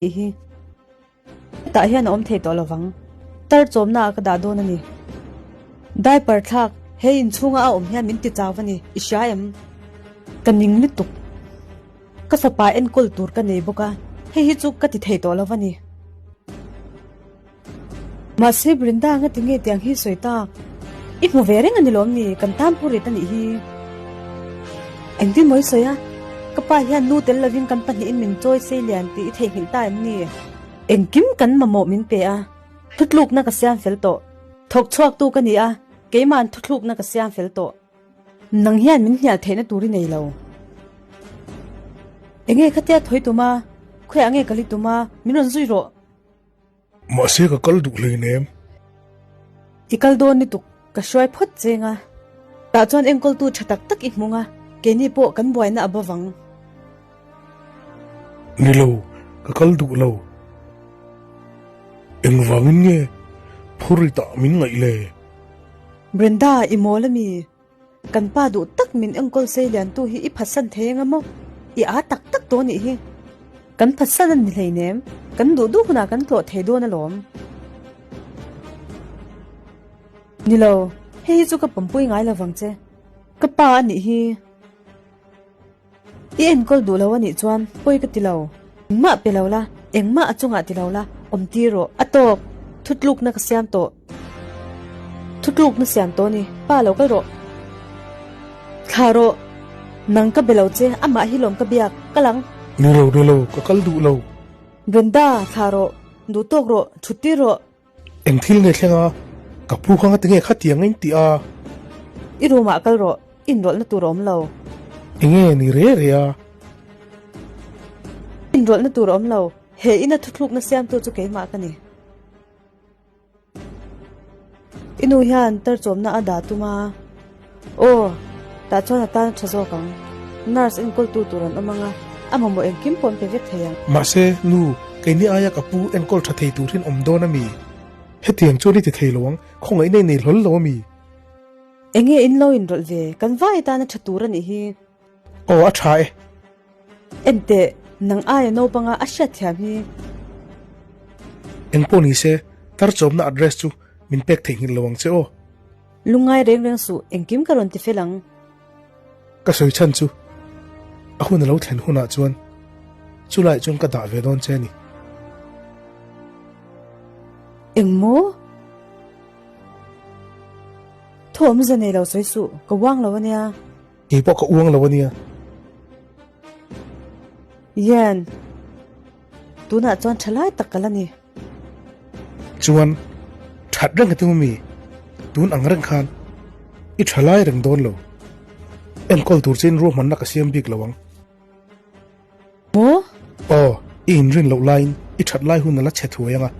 Tih hi hetah hian a awm thei tawh lovang. Tar chawmna ah ka dah dawn a ni. Diaper thlak he inchhunga a awm hian min ti chau a ni, i hria em? Ka ning lutuk. Ka fapa enkawl tur ka nei bawk a, hei hi chu ka ti thei tawh lo a ni. Mahse Brinda anga tinge tiang hi sawi tak? I hmu ve reng a ni lawm ni? Kan tan pu rit a nih hi. Engtin maw i sawi a? Ka pa hian nu tel lovin kan pahnihin min chawi sei lian tih i theihnghilh ta em ni? Engkim kan mamawh min pe a, thutlukna ka siam fel tawh. Thawk chhuaktu ka ni a, keima'n thuthlukna ka siam fel tawh. Nang hian min hnial theihna tur i nei lo. Enge khatia thawi tum a, khawiah nge ka li tum a, min rawn zui rawh. Mahse ka kal duh hleinem. I kal dawn lutuk, ka hruai phawt cheng a. Tah chuan enkawltu tha tak tak i hmung a, keini pawh kan buaina a bawvang. Ni lo, ka kal duh lo. Engvangin nge phurritah min ngaih le? Brenda, i mawl a mi? Kan pa duh tak min enkawl sei liantu hi i phatsan thei anga maw? I aa tak tak tawh nih hi. Kan phatsan a ni hleinem, kan duh duh hunah kan tlawh thei dawn alawm. Ni lo, hei hi chu ka pampui ngai lo vang che. Ka pa a nih hi. I enkawl duh lo a nih chuan pawi ka ti lo. Engmah pe lo la, engmah a chungah ti lo la, awm tir rawh. A tawk, thutlukna ka siam tawh. Thutlukna siam tawh ni, pa lo kal rawh. Thla rawh, nang ka be lo che, amah hi lawm ka biak, kal ang. Ni lo, ni lo, ka kal duh lo. Brenda, thla rawh, duh tawk rawh, thut tir rawh. Eng thil nge thleng a, ka pu kha ngati nge khatiang in tih a? I room ah kal rawh, inrawlhna tur a awm lo. Enge ni re re a? Inrawlhna tur a awm lo, he ina thuthlukna siamtu chu keimah ka ni. I nu hian tar chawmna a dah tum a, aw, tah chuan a tan a tha zawk ang. Nurse enkawltu tur an awm ang a, a mamawh engkim pawh an pe vek thei ang. Mahse, nu, keini aia ka pu enkawl tha thei tur hian awm dawn a mi? Hetiang chuan i ti thei lo ang, khawngaihna i nei hlawl lo a mi? Enge in lo inrawlh ve, kan vai atan a tha tur a nih hi. Aw, a tha e. Enteh, nang aia naupanga a hriatthiam hi. Engpawh ni se, tar chawmna address chu min pek theihnghilh lo ang che aw. Lungngai reng reng suh, engkim ka rawn ti fel ang. Ka sawi chhan chu a hun a lo thlen hunah chuan chulaiah chuan ka dah ve dawn che a ni. Engmaw? Thawmza nei lo sawi suh, ka uang lo ania. Kei pawh ka uang lo ania. Yen, tunah chuan tha lai tak ka la ni. Chuan, that reng ka ti mi, tun ang reng khan i tha lai reng dawn lo. Enkawl tur chein ruahmanna ka siam bik lo ang. Maw? Aw, i inrin loh laiin i that lai hun a la che thuai ang a,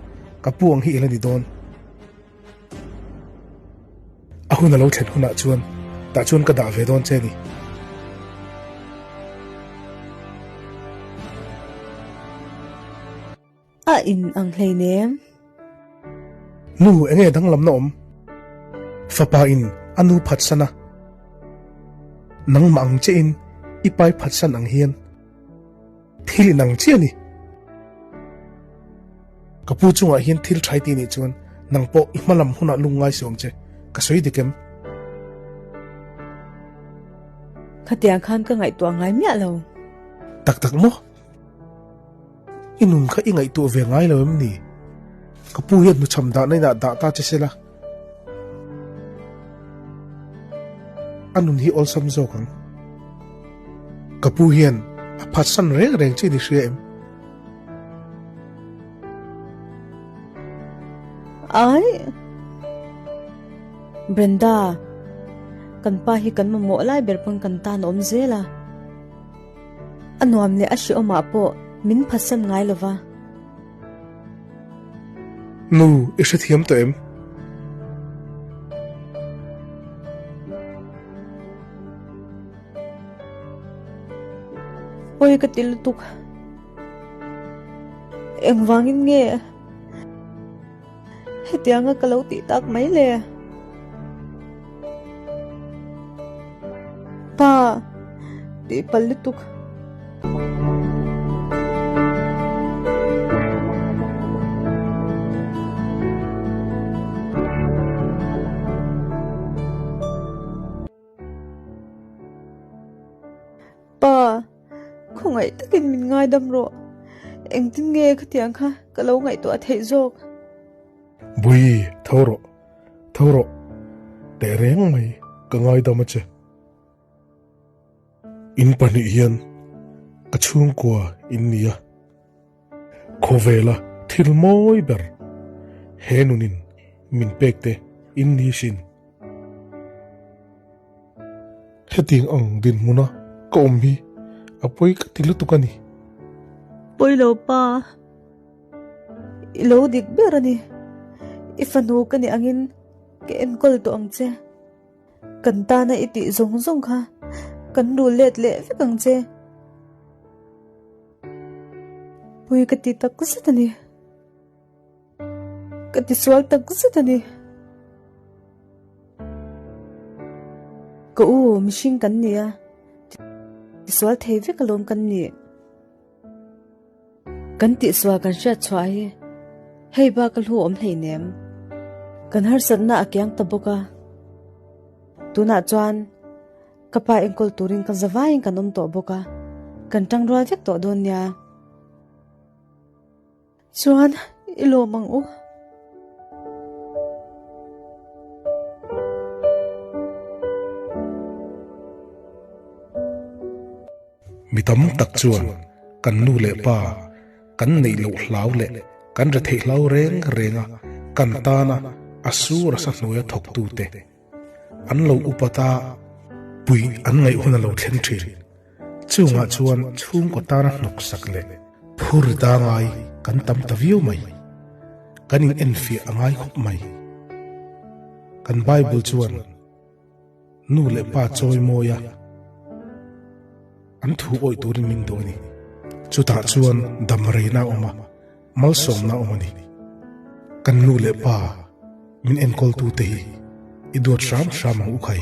ka pu ang hi i la ni dawn. A hun a lo thlen hunah chuan tah chuan ka dah ve dawn che a ni. A in ang hleinem. Nu, enge danglamna awm? Fapa in a nu phatsan a, nangmah ang che in i pai phatsan ang hian thil in ang chiah a ni. Ka pu chungah hian thil thai ti nih chuan nang pawh i hmalam hunah lung ngai suam che, ka sawi dik em? Khatiang khan ka ngaihtuah ngai miah lo. Tak tak maw? I nun kha i ngaihtuah ve ngai lo em ni? Ka pu hian hnuchham dahna inah dah ta che sela. A nun hi awlsam zawk ang. Ka pu hian a phatsan reng reng che ni hria em? Ai! Brenda, kan pa hi kan mamawh lai ber pawn kan tan a awm zel a. A nuam leh a hrehawmah pawh min phatsan ngai lo va. Nu, i hrethiam tawh em? Pawi ka ti lutuk. Engvangin nge hetianga ka lo tih tak mai le? Pa, tih palh lutuk. ngaidam rawh. Engtin nge khatiang kha ka lo ngaihtuah theih zawk? Bawihi, tho rawh, tho rawh. Tehreng mai ka ngaidam a che. In pahnih hian ka chhungkua in ni a, khawvela thil mawi ber he nunin min pek te in ni sin. Hetiang ang dinhmuna ka awm hi a pawi ka ti lutuk a ni. Pawi lo pa, i lo dik ber a ni. I fanu ka nih angin ka enkawl tawh ang che. Kan tana i tih zawng zawng kha kan rul let leh vek ang che. Pui ka ti tak zet a ni. Ka ti sual tak zet a ni. Ka u, mihring kan ni a, ti sual thei vek alawm kan nih. Kan tihsual kan hriat chhuah hi hei bak a hlu awm hleinem. Kan harsatna a kiang ta bawk a. Tunah chuan ka pa enkawl turin kan zavaiin kan awm tawh bawk a, kan tangrual vek tawh dawn nia. Chuan i lawm ang u. Mi tam tak chuan kan nu leh pa kan neih loh hlau leh kan retheih hlau reng reng a kan tana a sur a sa hnuaia thawktute an lo upat a, puih an ngaih hun a lo thleng thin. Chungah chuan chhungkaw tana hnawksak leh phur ta ngai kan tam ta viau mai. Kan in enfiah a ngai khawp mai. Kan Bible chuan nu leh pa chawi mawi a, an thu awih turin min duh a ni. Chutah chuan dam reina a awm a, malsawmna a awm a ni. Kan nu leh pa min enkawltute hi i duat hram hram ang u khai.